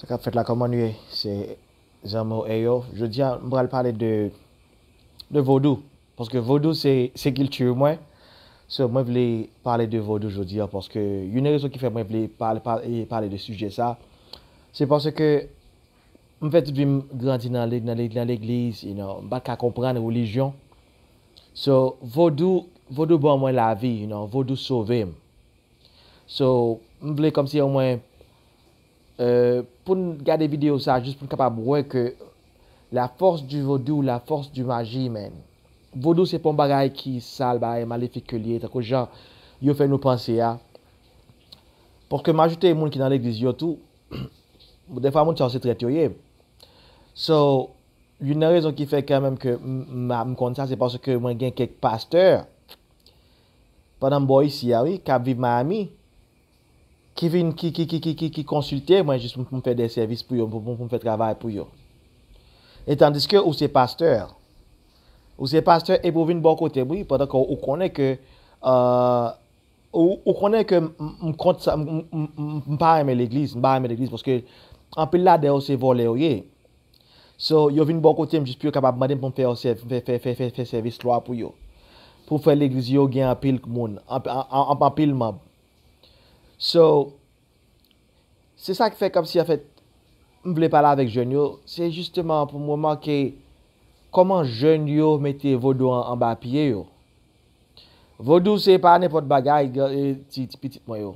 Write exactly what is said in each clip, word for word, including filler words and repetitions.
Sa k ap fèt la, kòman nou ye? Se zanmi w Eyo. Jodi a, m pral pale de, de vodou. Paske vodou se, se kilti mwen. So, mwen vle pale de vodou jodi a, paske youn nan rezon ki fè mwen vle pale, pale, pale de sijè sa, se paske m fè tout vi m grandi nan, le- nan, le- nan legliz, you know, m pa t ka konprann relijyon. So, vodou, vodou ban mwen lavi, you know, vodou sove m. So, m vle kòmsi omwen, euh, pou n gade videyo sa, jis pou n kapab wè ke la force du vodou, la force du maji, man. Vodou se pa yon bagay ki sal, bagay malefik ke li ye, tankou jan yo fè nou panse a. Paske majorite moun ki nan legliz yo tou, defwa moun sa yo se trèt yo ye. So, youn nan rezon ki fè kanmenm ke m, m, m konn sa, se paske mwen gen kèk pastè, pandan m bò isi a, wi, k ap viv Miami, ki vin, ki, ki, ki, ki, ki, ki konsilte mwen jis pou m, pou m fè de sèvis pou yo, pou, pou, pou m fè travay pou yo. E tandiske ou se pastè, ou se pastè epi ou vin bò kote m, wi, pandan ke ou konnen ke, euh, ou, ou konnen ke m, m, m kont sa, m, m, m, m, m pa renmen legliz, m pa renmen legliz, paske anpil ladan yo se vòlè yo ye. So, yo vin bò kote m jis pou yo kapab mande m pou m fè yo sèv-, fè, fè, fè, fè, fè sèvis lwa pou yo. Pou fè legliz yo gen anpil moun, anp-, an-, an-, anpil manb. So, se sa k fè kòmsi, anfèt, m vle pale avèk jèn yo, se jisteman pou m remake kòman jèn yo mete vodou an anba pye yo. Vodou se pa nenpòt bagay, ga- e, ti, ti pitit mwen yo,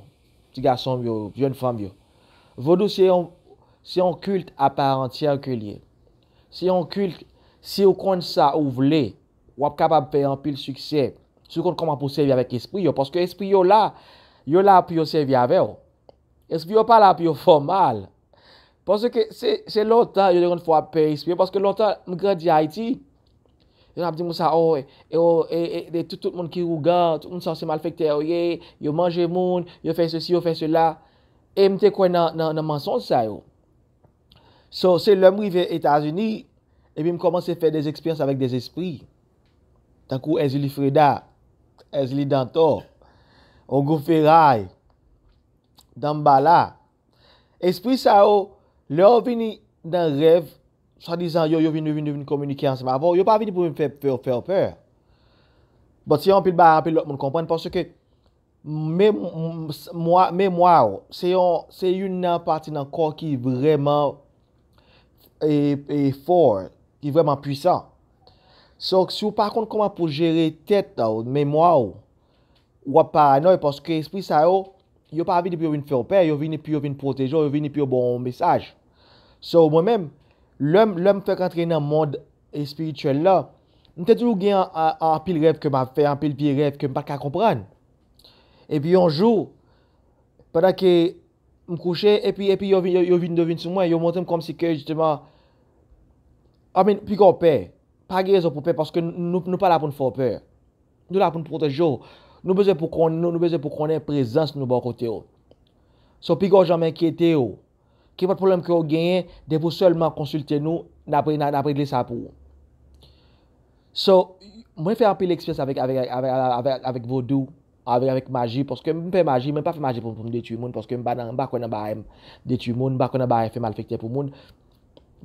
ti gason m yo, jèn fanm yo. Vodou se yon, se yon kilt a pa antyè ke l ye. Se yon kilt, si w konn sa ou vle, w ap kapab fè anpil siksè. Si w konn kòman pou w sèvi avèk espri yo, paske espri yo la, yo la pou yo sèvi avè w. Espri yo pa la pou yo fè w mal. Paske se, se lontan yo te konn fè w ap pè espri yo, paske lontan m grandi Ayiti, yo t ap di moun sa, oh, e, oh, e, e, e, tout, tout moun ki wougan, tout moun sa se malfektè yo ye, yo manje moun, yo fè sesi, yo fè sela. E m te kwè nan, nan, nan mansonj sa yo. So, se lè m rive Etazini, epi m kòmanse fè de eksperyans avèk de espri. Tankou Èzili Freda, Èzili Dantò, Ogou Feray, Danmbala. Espri sa yo, lè yo vini nan rèv, swadizan yo, yo vin, yo vin, yo vin kominike ansanm avè w, yo pa vini pou vin fè, fè, fè w pè. Bon, se anpil bagay, anpil lòt moun konprann, paske memwa, memwa w, se yon, se youn nan pati nan kò ki vrèman, e, e, fò, ki vrèman pwisan. So, si w pa konn kòman pou jere tèt ou, memwa w, w ap paranòy, paske espri sa yo, yo pa vini pou yo vin fè w pè, yo vini pou yo vin pwoteje w, yo vini pou yo ba w yon mesaj. So, mwen menm, lè m, lè m fèk antre nan mond espirityèl la, m te toujou gen an, an, anpil rèv ke m ap fè, anpil vye rèv ke m pa t ka konprann. Epi yon jou, pandan ke m kouche, epi, epi yo vin, yo, yo vin, yo vin sou mwen, yo montre m kòmsi ke, jisteman, I mean, piga w pè. Pa gen rezon pou pè, paske nou, nou pa la pou n fè w pè. Nou la pou n pwoteje w. Nou bezwen pou konn, nou, nou bezwen pou konnen prezans nou bò kote w. So, piga w janm enkyete w. Kenpòt pwoblèm ke w genyen, depi w sèlman konsilte nou, n ap, n ap, n ap regle sa pou ou. So, mwen fè anpil eksperyans avèk, avèk, avèk, avèk, avèk vodou, avèk, avèk maji, paske m fè maji, men m pa fè maji pou, pou m detwi moun, paske m pa nan, m pa kwè nan bagay m detwi moun, m pa kwè nan bagay fè malfektè pou moun.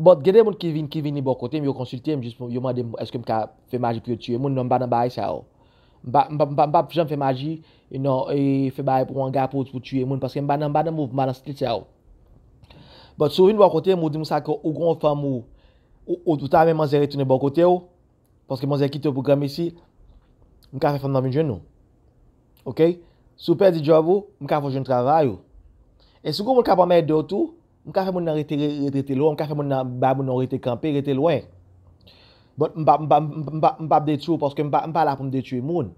But, gen de moun ki vin, ki vini bò kote m, yo konsilte m, jis pou, yo mande m, èske m ka fè maji pou yo tiye moun, non, m pa nan bagay sa yo. M pa, m pa, m pa, m pa janm fè maji, non, e fè bagay pou anga, pou, pou tiye moun, paske m pa nan, m pa nan mouvman, nan stil sa yo. But, si w vin bò kote m, ou di m sa ke ou gon fanm ou, ou, ou, ou ta renmen manzè retounen bò kote w, paske manzè kite w pou granmesi, m ka fè fanm nan vin jwenn ou. Oke? Si w pèdi djòb ou, m ka fè w jwenn travay ou. E si w gon moun k ap anmède w tou, m ka fè moun nan rete, re-, rete, rete lwen, m ka fè moun nan bay moun nan rete kanpe, rete lwen. But m pa, m pa, m pa, m pa ap detwi w paske m pa, m pa la pou m detwi moun.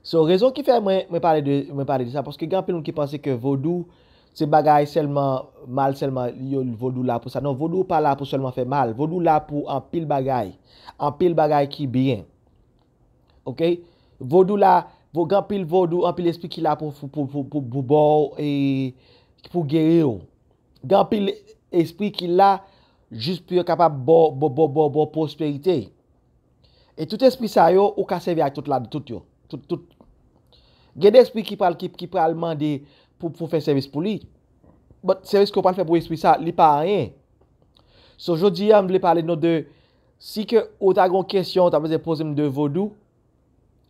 So, rezon ki fè mwen, mwen pale de, mwen pale de sa, paske gen anpil moun ki panse ke vodou, se bagay sèlman mal, sèlman yo, vodou la pou sa. Non, vodou pa la pou sèlman fè mal. Vodou la pou anpil bagay. Anpil bagay ki byen. Oke? Vodou la, vo-, gen anpil vodou, anpil espri ki la pou, pou, pou, pou, pou, pou ba w, e, pou geri w. Gen anpil espri ki la jis pou yo kapab ba w, ba w, ba w, ba w, ba w pwosperite. E tout espri sa yo, ou ka sèvi ak tout la, tout yo. Tout, tout. Gen de espri ki pral, ki, ki pral mande pou, pou fè sèvis pou li. But sèvis ke w pral fè pou espri sa, li pa anyen. So, jodi a, m vle pale nou de, si ke ou ta gen yon kesyon, ou ta bezwen poze m de vodou,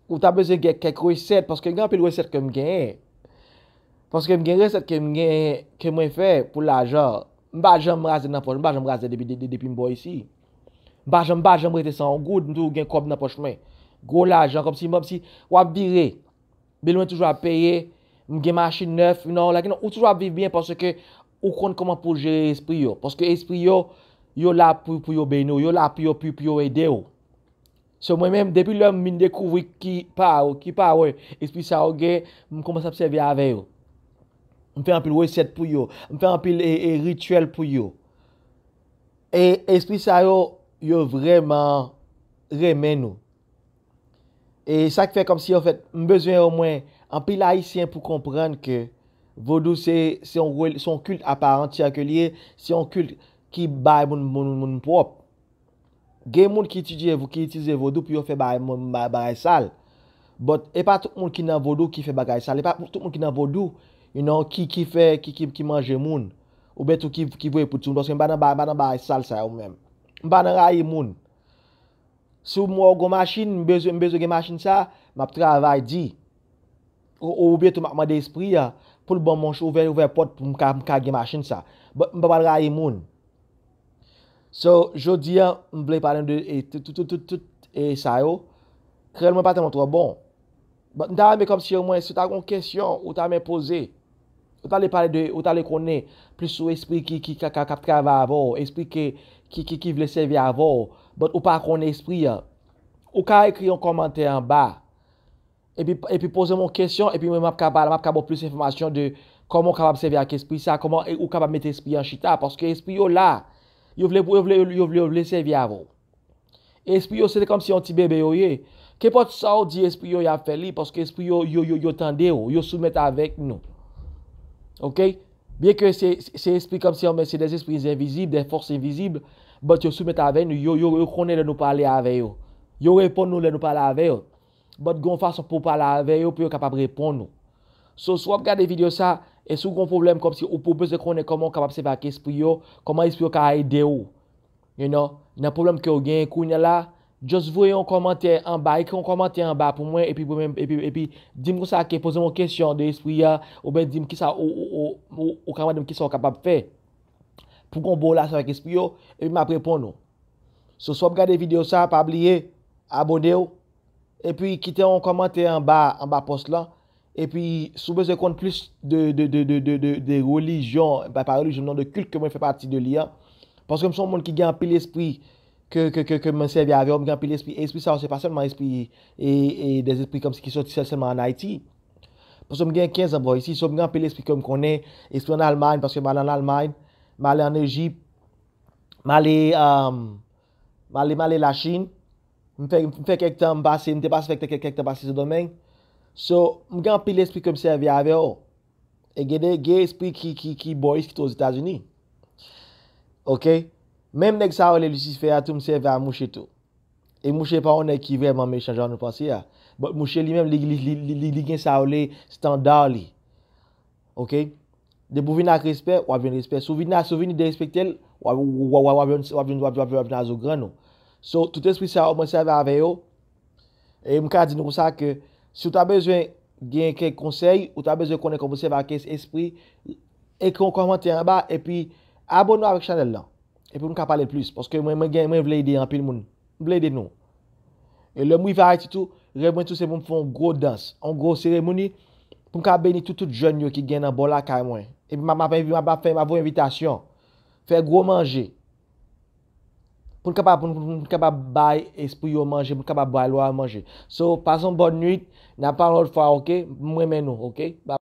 ou ta bezwen gen kèk resèt, paske gen anpil resèt ke m genyen. Paske m gen resèt ke m genyen, ke mwen fè pou lajan. M pa janm raze nan pòch, m pa janm raze depi, de- de- depi m bò isi. M pa janm, m pa janm rete san yon goud, m toujou gen kòb nan pòch mwen. Gwo lajan, kòmsi, kòmsi w ap vire. Bil mwen toujou ap peye, m gen machin nèf, you know, like, you know, ou toujou ap viv byen paske ou konn kòman pou jere espri yo. Paske espri yo, yo la pou, pou yo beni w, yo la pou yo, pou, pou yo ede w. So, mwen menm, depi lè m vin dekouvri ki pa, ki pa wè espri sa yo gen, m kòmanse ap sèvi avè yo. M fè anpil resèt pou yo, m fè anpil e, e, rityèl pou yo. E espri sa yo, yo vrèman renmen nou. E sa k fè kòmsi, anfèt, m bezwen omwen anpil Ayisyen pou konprann ke vodou se, se yon, rel- se yon kilt apa antyè ke l ye, se yon kilt ki bay moun, moun, moun pwòp. Gen moun ki etidye, ki itilize vodou pou yo fè bagay, moun- ba- bagay sal. But e pa tout moun ki nan vodou ki fè bagay sal. E pa tout moun ki nan vodou, you know, ki, ki fè, ki, ki, ki manje moun. Oubyen tou ki, ki voye poud sou moun. Paske m pa nan ba- m pa nan bagay sal sa yo menm. M pa nan rayi moun. Si m wè w gon machin, m bezwen, m bezwen gen machin sa, m ap travay di. Ou, oubyen tou m ap mande espri a pou l ban m yon ouvè, ouvè pòt pou m ka, m ka gen machin sa. But m pa pral rayi moun. So, jodi a, m vle pale de e, tout, tout, tout, tout, tout e sa yo. Kreyòl mwen pa tèlman twò bon. But m ta renmen kòmsi omwen, si w ta gen yon kesyon, ou ta renmen poze. Ou ta vle pale de, ou ta vle konnen plis sou espri ki, ki, ka, ka, k ap travay avè w, espri ke, ki, ki, ki vle sèvi avè w, but ou pa konnen espri a. Ou ka ekri yon kòmantè anba. Epi, epi poze m yon kesyon, epi mwen m ap ka pale, m ap ka ba w plis enfòmasyon de kòman w kapab sèvi ak espri sa, kòman e- ou kapab mete espri an chita, paske espri yo la, yo vle, yo vle, yo vle, yo vle sèvi avè w. Espri yo, se kòmsi yon ti bebe yo ye. Kenpòt sa w di espri yo, y ap fè li, paske espri yo, yo, yo, yo tande w, yo soumèt avèk nou. Oke? Byen ke se, se espri kòmsi, men se des esprits invisibles, des forces invisibles, but yo soumèt avèk nou, yo, yo, yo konnen lè nou pale avè yo. Yo reponn nou lè nou pale avè yo. But gen yon fason pou w pale avè yo, pou yo kapab reponn ou. So, si w ap gade videyo sa, e si w gen yon pwoblèm kòmsi ou pou bezwen konnen kòman w kapab sèvi ak espri yo, kòman espri yo ka ede w, you know, nan pwoblèm ke w genyen kounye a la, just voye yon kòmantè anba, ekri yon kòmantè anba pou mwen, epi pou mwen, epi, epi di m konsa ke poze m yon kesyon de espri a, oubyen di m kisa ou, ou, ou, ou, ou ka mande m kisa w kapab fè pou gen yon bon relasyon avèk espri yo, epi m ap reponn ou. So, si w ap gade videyo sa, pa bliye abone w, epi kite yon kòmantè anba, anba pòs lan. Epi, si w bezwen konn plis de, de, de, de, de, de, de relijyon, pa, pa relijyon, non, de kilt ke mwen fè pati de li an. Paske m se yon moun ki gen anpil espri ke, ke, ke, ke mwen sèvi avè yo, m gen anpil espri. E espri sa yo, se pa sèlman espri, e, e, des esprits kòmsi ki sòti sèl, sèlman ann Ayiti. Paske m gen kenz an bò isi, so m gen anpil espri ke m konnen, espri ann Almay, paske m ale ann Almay, m ale ann Ejip, m ale, um, m ale, m ale Lachin. M fè, m fè kèk tan m pase, m te pase fè kèk, kèk, kèk tan pase Sendomeng. So, m gen anpil espri ke m sèvi avè yo. E gen de, gen espri ki, ki, ki bò isi ki te Ozetazini. Oke? Menm nèg sa yo rele Lisifè a tou, m sèvi a mouche tou. E mouche pa yon nèg ki vrèman mechan jan nou panse a. But mouche li menm, li, li, li, li, li, li gen sa yo rele estanda li. Oke? Depi w vin ak respè, w ap jwenn respè. Si w vin, si w vin derespekte l, w ap, w ap, w ap, w ap jwenn, w ap jwenn, w ap, w ap, w ap jwenn a zo grann ou. So, tout espri sa yo, mwen sèvi avè yo. E m ka di nou konsa ke si w ta bezwen gen kèk konsèy, ou ta bezwen konnen kòman pou sèvi ak es-, espri, ekri yon kòmantè anba, epi abone w avèk chanèl lan. Epi nou ka pale plis, paske mwen, mwen gen, mwen vle ede anpil moun. M vle ede nou. E lè m rive Ayiti tou, rèv mwen tou se pou m fè yon gwo dans, yon gwo seremoni, pou m ka beni tout, tout jèn yo ki gen nan bò lakay mwen. Epi m ap, m ap, epi m ap, m ap fè, m ap voye envitasyon. Fè gwo manje. Pou n kapab, pou n, pou n kapab bay espri yo manje, pou n kapab bay lwa yo manje. So, pase yon bòn nwit, n ap pale yon lòt fwa, oke? M renmen nou, oke?